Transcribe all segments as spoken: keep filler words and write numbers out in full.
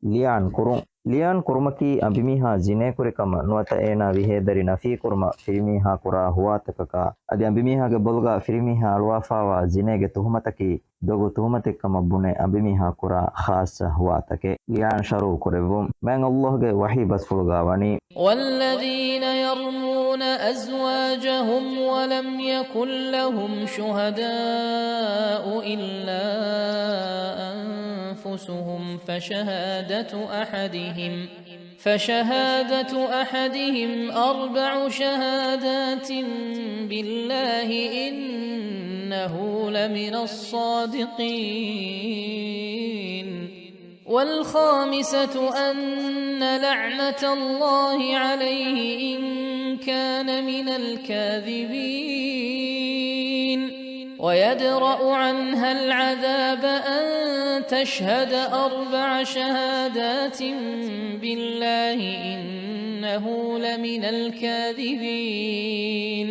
ލިއާން ކުރުން. ލިއާން ކުރުމަކީ އަނބިމީހާ ޒިނޭކުރި ކަމަށް ނުވަތަ އޭނާ ވިހޭދަރި ނަފީކުރުމަށް ފިރިމީހާ ކުރާ ހުވާތަކަކާ، އަދި އަނބިމީހާގެ ބޮލުގާ ފިރިމީހާ އަޅުވާފާވާ ޒިނޭގެ ތުހުމަތަކީ ދޮގު ތުހުމަތެއްކަމަށް ބުނެ އަނބިމީހާ ކުރާ ޚާއްޞަ ހުވާތަކެއް. ލިއާން ޝަރުޢު ކުރެއްވުން. މާތް ﷲ ގެ ވަޙީ ބަސްފުޅުގާ ވަނީ، والذين يرمون أزواجهم ولم يكن لهم شهداء إلا أنفسهم فشهادة أحدهم فشهادة أحدهم أربع شهادات بالله إنه لمن الصادقين. والخامسة أن لعنة الله عليه إن كان من الكاذبين. ويدرأ عنها العذاب أن تشهد أربع شهادات بالله إنه لمن الكاذبين.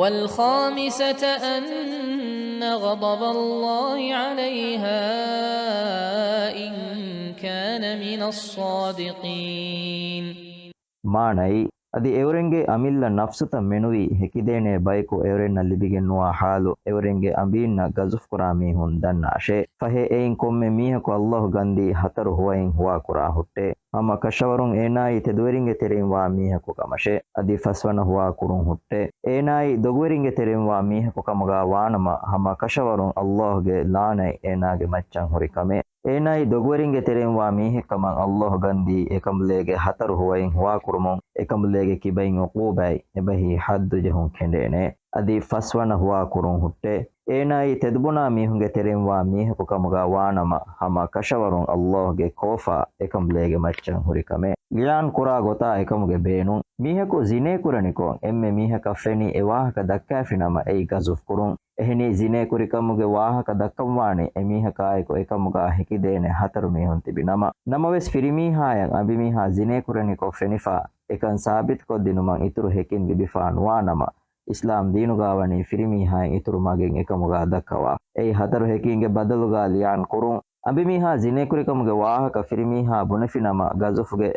والخامسة أن غضب الله عليها إن كان من الصادقين. މާނައީ، އަދި އެއުރެންގެ އަމިއްލަ ނަފްސުތައް މެނުވީ ހެކިދޭނޭ ބަޔަކު އެއުރެންނަށް ލިބިގެން ނުވާ ޙާލު އެއުރެންގެ އަނބީންނަށް ގަޒުފް ކުރާ މީހުން ދަންނާށޭ. ފަހެ އެއިން ކޮންމެ މީހަކު ﷲ ގަންދީ ހަތަރު ހުވައިން ހުވާ ކުރާ ހުއްޓޭ. ހަމަ ކަށަވަރުން އޭނާއީ ތެދުވެރިންގެ ތެރެއިން ވާ މީހަކު ކަމަށޭ. އަދި ފަސްވަނަ ހުވާ ކުރުން ހުއްޓޭ. އޭނާއީ ދޮގުވެރިންގެ ތެރެއިން ވާ މީހަކު ކަމުގާ ވާނަމަ، ހަމަ ކަށަވަރުން ﷲ ގެ ލާނަތް އޭނާގެ މައްޗަށް ހުރި ކަމޭ. އޭނާއީ ދޮގުވެރިންގެ ތެރެއިން ވާ މީހެއްކަމަށް ﷲ ގަންދީ އެކަނބުލޭގެ ހަތަރު ހުވައިން ހުވާކުރުމުން، އެކަނބުލޭގެ ކިބައިން ޢުޤޫބާތް އެބަހީ ޙައްދު ޖެހުން ކެނޑޭނެ. އަދި ފަސްވަނަ ހުވާ ކުރުން ހުއްޓޭ. އޭނާއީ ތެދުބުނާ މީހުންގެ ތެރެއިން ވާ މީހަކު ކަމުގާ ވާނަމަ، ހަމަ ކަށަވަރުން ﷲ ގެ ކޯފާ އެކަނބުލޭގެ މައްޗަށް ހުރި ކަމޭ. ލިއާން ކުރާ ގޮތާ އެކަމުގެ ބޭނުން. މީހަކު ޒިނޭ ކުރަނިކޮށް، އެންމެ މީހަކަށް ފެނި އެ ވާހަކަ ދައްކާފިނަމަ އެއީ ގަޒުފް ކުރުން. އެހެނީ، ޒިނޭކުރިކަމުގެ ވާހަކަ ދައްކަންވާނީ އެމީހަކާއެކު އެކަމުގާ ހެކިދޭނެ ހަތަރު މީހުން ތިބި ނަމަ. ނަމަވެސް، ފިރިމީހާޔަށް އަނބިމީހާ ޒިނޭކުރަނިކޮށް ފެނިފާ އެކަން ސާބިތުކޮށްދިނުމަށް އިތުރު ހެކިން ލިބިފާ ނުވާ ނަމަ، އިސްލާމް ދީނުގާ ވަނީ ފިރިމީހާއިން އިތުރު މަގެއް އެކަމުގާ ދައްކަވާ. އެއީ ހަތަރު ހެކީންގެ ބަދަލުގާ ލިއާން ކުރުން. އަނބިމީހާ ޒިނޭކުރިކަމުގެ ވާހަކަ ފިރިމީހާ ބުނެފިނަމަ، ގަޒުފްގެ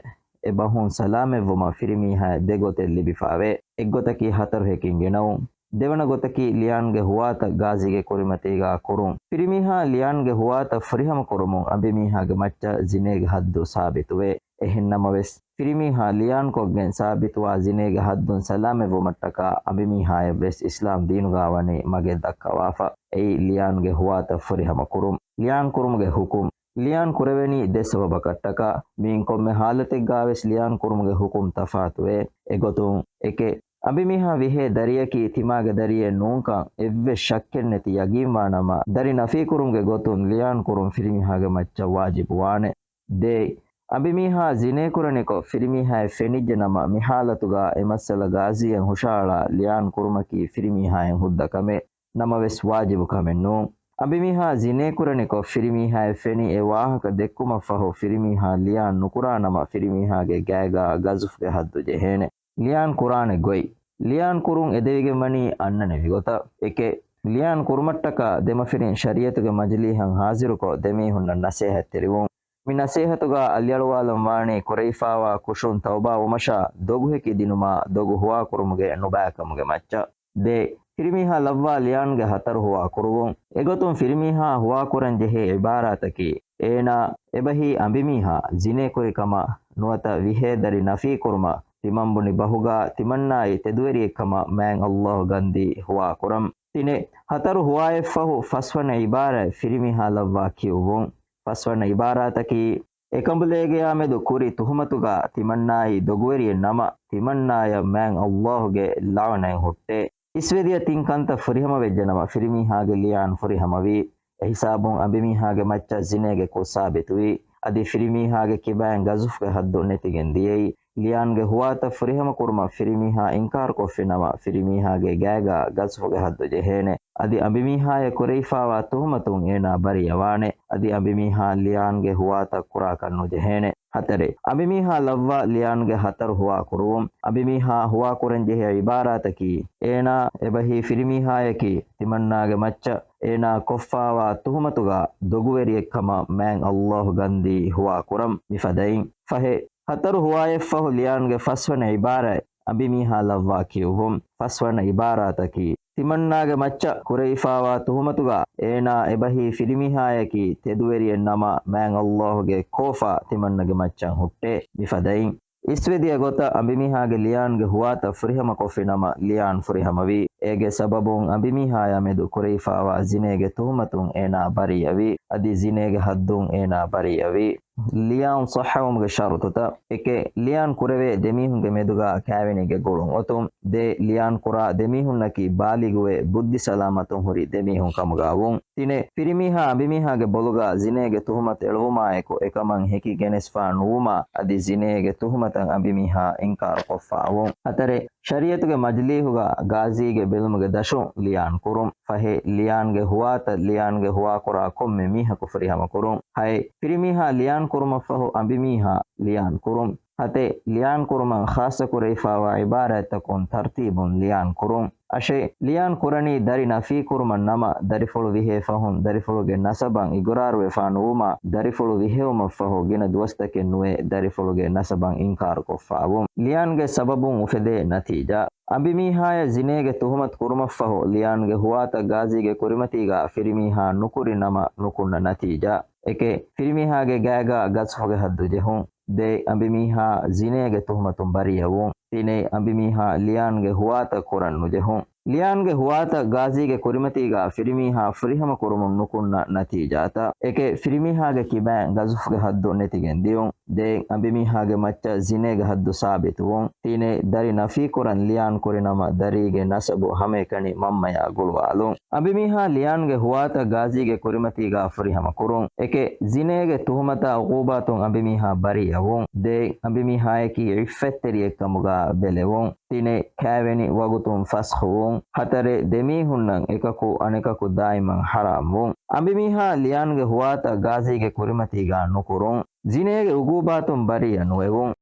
އެ ބަހުން ސަލާމަތްވުމަށް ފިރިމީހާޔަށް ދެ ގޮތެއް ލިބިފާވޭ. އެއްގޮތަކީ ހަތަރު ހެކިން ގެނައުން. ދެވަނަ ގޮތަކީ ލިއާންގެ ހުވާތައް ގާޒީގެ ކުރިމަތީގާ ކުރުން. ފިރިމީހާ ލިއާންގެ ހުވާތައް ފުރިހަމަ ކުރުމުން އަނބިމީހާގެ މައްޗަށް ޒިނޭގެ ހައްދު ސާބިތުވޭ. އެހެން ނަމަވެސް، ފިރިމީހާ ލިއާންކޮށްގެން ސާބިތުވާ ޒިނޭގެ ހައްދުން ސަލާމަތްވުމަށްޓަކާ އަނބިމީހާޔަށް ވެސް އިސްލާމް ދީނުގާ ވަނީ މަގެއް ދައްކަވާފަ. އެއީ ލިއާންގެ ހުވާތައް ފުރިހަމަ ކުރުން. ލިއާން ކުރުމުގެ ޙުކުމް. ލިއާން ކުރެވެނީ ދެ ސަބަބަކަށްޓަކާ. މިއިން ކޮންމެ ޙާލަތެއްގާވެސް ލިއާން ކުރުމުގެ ޙުކުމް ތަފާތުވޭ. އެގޮތުން، އެކެއް، އަނބިމީހާ ވިހޭ ދަރިޔަކީ ތިމާގެ ދަރިއެއް ނޫންކަން އެއްވެސް ޝައްކެއްނެތި ޔަގީންވާ ނަމަ، ދަރި ނަފީކުރުމުގެ ގޮތުން ލިއާން ކުރުން ފިރިމީހާގެ މައްޗަށް ވާޖިބުވާނެ. ދޭއް، އަނބިމީހާ ޒިނޭކުރަނިކޮށް ފިރިމީހާއެއް ފެނިއްޖެނަމަ، މި ޙާލަތުގާ އެ މައްސަލަ ގާޒީއަށް ހުށައަޅާ ލިއާން ކުރުމަކީ ފިރިމީހާއިން ހުއްދަ ކަމެއް. ނަމަވެސް ވާޖިބު ކަމެއް ނޫން. އަނބިމީހާ ޒިނޭކުރަނިކޮށް ފިރިމީހާއެއް ފެނި އެ ވާހަކަ ދެއްކުމަށްފަހު ފިރިމީހާ ލިއާން ނުކުރާނަމަ ފިރިމީހާގެ ގާގާ ގަޒުފްގެ ހައްދު ޖެހޭނެ. ލިއާން ކުރާނެ ގޮތް. ލިއާން ކުރުން އެދެވިގެންވަނީ އަންނަނިވި ގޮތަށް. އެކެއް، ލިއާން ކުރުމަށްޓަކާ ދެމަފިރިން ޝަރީއަތުގެ މަޖިލީހަށް ހާޒިރުކޮށް ދެމީހުންނަށް ނަސޭހަތްތެރިވުން. މި ނަސޭހަތުގާ އަލިއަޅުވާލަން ވާނީ ކުރެވިފާވާ ކުށުން ތައުބާވުމަށާ ދޮގުހެކި ދިނުމާ ދޮގު ހުވާކުރުމުގެ ނުބައިކަމުގެ މައްޗަށް. ދޭއް، ފިރިމީހާ ލައްވާ ލިއާންގެ ހަތަރު ހުވާ ކުރުވުން. އެގޮތުން ފިރިމީހާ ހުވާކުރަން ޖެހޭ ޢިބާރާތަކީ، އޭނާ، އެބަހީ އަނބިމީހާ، ޒިނޭކުރި ކަމަށް ނުވަތަ ވިހޭދަރި ނަފީކުރުމަށް ތިމަންބުނި ބަހުގާ ތިމަންނާއީ ތެދުވެރިއެއްކަމަށް މާތް ﷲ ގަންދީ ހުވާކުރަން. ތިނެއް، ހަތަރު ހުވާއެއްފަހު ފަސްވަނަ ޢިބާރާތް ފިރިމީހާ ލައްވާ ކިޔުއްވުން. ފަސްވަނަ ޢިބާރާތަކީ، އެކަނބުލޭގެޔާމެދު ކުރި ތުހުމަތުގާ ތިމަންނާއީ ދޮގުވެރިއެއް ނަމަ، ތިމަންނާޔަށް މާތް ﷲ ގެ ލަޢުނަތް ހުއްޓޭ. އިސްވެދިޔަ ތިން ކަންތައް ފުރިހަމަވެއްޖެނަމަ، ފިރިމީހާގެ ލިއާން ފުރިހަމަވީ. އެހިސާބުން އަނބިމީހާގެ މައްޗަށް ޒިނޭގެ ކުށް ސާބިތުވީ. އަދި ފިރިމީހާގެ ކިބައިން ގަޒުފްގެ ހައްދު ނެތިގެން ދިޔައީ. ލިއާންގެ ހުވާތައް ފުރިހަމަ ކުރުމަށް ފިރިމީހާ އިންކާރުކޮށްފިނަމަ، ފިރިމީހާގެ ގާގާ ގަޒުފުގެ ހައްދު ޖެހޭނެ. އަދި އަނބިމީހާޔަށް ކުރެވިފާވާ ތުހުމަތުން އޭނާ ބަރީއަވާނެ. އަދި އަނބިމީހާ ލިއާންގެ ހުވާތައް ކުރާކަށް ނުޖެހޭނެ. ހަތަރެއް، އަނބިމީހާ ލައްވާ ލިއާންގެ ހަތަރު ހުވާ ކުރުވުން. އަނބިމީހާ ހުވާކުރަންޖެހޭ ޢިބާރާތަކީ، އޭނާ، އެބަހީ ފިރިމީހާޔަކީ، ތިމަންނާގެ މައްޗަށް އޭނާ ކޮށްފާވާ ތުހުމަތުގަ ދޮގުވެރިއެއްކަމަށް މާތް ﷲ ގަންދީ ހުވާކުރަން. މިފަދައިން ފަހެ، ހަތަރު ހުވާޔަށްފަހު ލިޔާންގެ ފަސްވަނަ އިބާރާތް އަނބިމީހާ ލައްވާ ކިޔުއްވުން. ފަސްވަނަ އިބާރާތަކީ، ތިމަންނާގެ މައްޗަށް ކުރެވިފާވާ ތުހުމަތުގަ އޭނާ އެބަހީ ފިރިމީހާޔަކީ ތެދުވެރިއެއް ނަމަ، މާތް ﷲ ގެ ކޯފާ ތިމަންނަގެ މައްޗަށް ހުއްޓޭ. މިފަދައިން އިސްވެދިޔަ ގޮތަށް އަނބިމީހާގެ ލިޔާންގެ ހުވާތައް ފުރިހަމަކޮށްފި ނަމަ، ލިޔާން ފުރިހަމަވީ. އޭގެ ސަބަބުން އަނބިމީހާޔާ މެދު ކުރެވިފާވާ ޒިނޭގެ ތުހުމަތުން އޭނާ ބަރީއަވީ. އަދި ޒިނޭގެ ޙައްދުން އޭނާ ބަރީއަވީ. ލިޔާން ޞައްޙަވުމުގެ ޝަރުޠުތައް. އެކެއް، ލިޔާން ކުރެވޭ ދެމީހުންގެ މެދުގަ ކާވެނީގެ ގުޅުން އޮތުން. ދޭ، ލިޔާން ކުރާ ދެމީހުންނަކީ ބާލިޣުވެ، ބުއްދި ސަލާމަތުން ހުރި ދެމީހުން ކަމުގަ ވުން. ތިނެއް، ފިރިމީހާ އަނބިމީހާގެ ބޮލުގަ ޒިނޭގެ ތުހުމަތު އެޅުވުމާއެކު އެކަމަށް ހެކި ގެނެސްފާ ނުވުމާ، އަދި ޒިނޭގެ ތުހުމަތަށް އަނބިމީހާ އިންކާރު ކޮށްފާ ވުން. ހަތަރެއް، ޝަރީޢަތުގެ މަޖިލީހުގަ ގާޒީގެ ބެލުމުގެ ދަށުން ލިޔާން ކުރުން. ފަހެއް، ލިޔާންގެ ހުވާތައް ލިޔާންގެ ހުވާކުރާ ކޮންމެ މީހަކު ފުރިހަމަ ކުރުން. ހައެއް، ފިރިމީހާ ލިޔާން ކުރުމަށްފަހު އަނބިމީހާ ލިޔާން ކުރުން. ހަތެއް، ލިޔާން ކުރުމަށް ޚާއްޞަ ކުރެވިފާވާ އިބާރާތްތަކުން ތަރްތީބުން ލިޔާން ކުރުން. އަށެއް، ލިޔާން ކުރަނީ ދަރި ނަފީ ކުރުމަށް ނަމަ، ދަރިފުޅު ވިހޭ ފަހުން ދަރިފުޅުގެ ނަސަބަށް އިގުރާރުވެފާ ނުވުމާ، ދަރިފުޅު ވިހެއުމަށްފަހު ގިނަ ދުވަސްތަކެއް ނުވެ ދަރިފުޅުގެ ނަސަބަށް އިންކާރު ކޮށްފާވުން. ލިޔާންގެ ސަބަބުން އުފެދޭ ނަތީޖާ. އަނބިމީހާޔަށް ޒިނޭގެ ތުހުމަތު ކުރުމަށްފަހު، ލިޔާންގެ ހުވާތައް ގާޒީގެ ކުރިމަތީގަ ފިރިމީހާ ނުކުރި ނަމަ ނުކުންނަ ނަތީޖާ. އެކެއް، ފިރިމީހާގެ ގާގަ ގަޒުފުގެ ހައްދު ޖެހުން. ދޭ، އަނބިމީހާ ޒިނޭގެ ތުހުމަތުން ބަރީއަވުން. ތިނެއް، އަނބިމީހާ ލިޔާންގެ ހުވާތައް ކުރަން ނުޖެހުން. ލިޔާންގެ ހުވާތައް ގާޒީގެ ކުރިމަތީގަ ފިރިމީހާ ފުރިހަމަ ކުރުމުން ނުކުންނަ ނަތީޖާތައް. އެކެއް، ފިރިމީހާގެ ކިބައިން ގަޒުފުގެ ހައްދު ނެތިގެން ދިޔުން. ދޭ، އަނބިމީހާގެ މައްޗަށް ޒިނޭގެ ހައްދު ސާބިތުވުން. ތިނެއް، ދަރި ނަފީކުރަން ލިޔާން ކުރި ނަމަ، ދަރީގެ ނަސަބު ހަމައެކަނި މަންމަޔާ ގުޅުވާލުން. އަނބިމީހާ ލިޔާންގެ ހުވާތައް ގާޒީގެ ކުރިމަތީގަ ފުރިހަމަ ކުރުން. އެކެއް، ޒިނޭގެ ތުހުމަތާ އުޤޫބާތުން އަނބިމީހާ ބަރީއަވުން. ދޭ، އަނބިމީހާޔަކީ ޢިއްފަތްތެރިއެއްކަމުގަ ބެލެވުން. ތިނެއް، ކާވެނި ވަގުތުން ފަސްޚުވުން. ހަތަރެއް، ދެމީހުންނަށް އެކަކު އަނެކަކު ދާއިމަށް ޙަރާމްވުން. އަނބިމީހާ ލިޔާންގެ ހުވާތައް ގާޒީގެ ކުރިމަތީގަ ނުކުރުން. ޒިނޭގެ އުގޫބާތުން ބަރީއަ ނުވެވުން.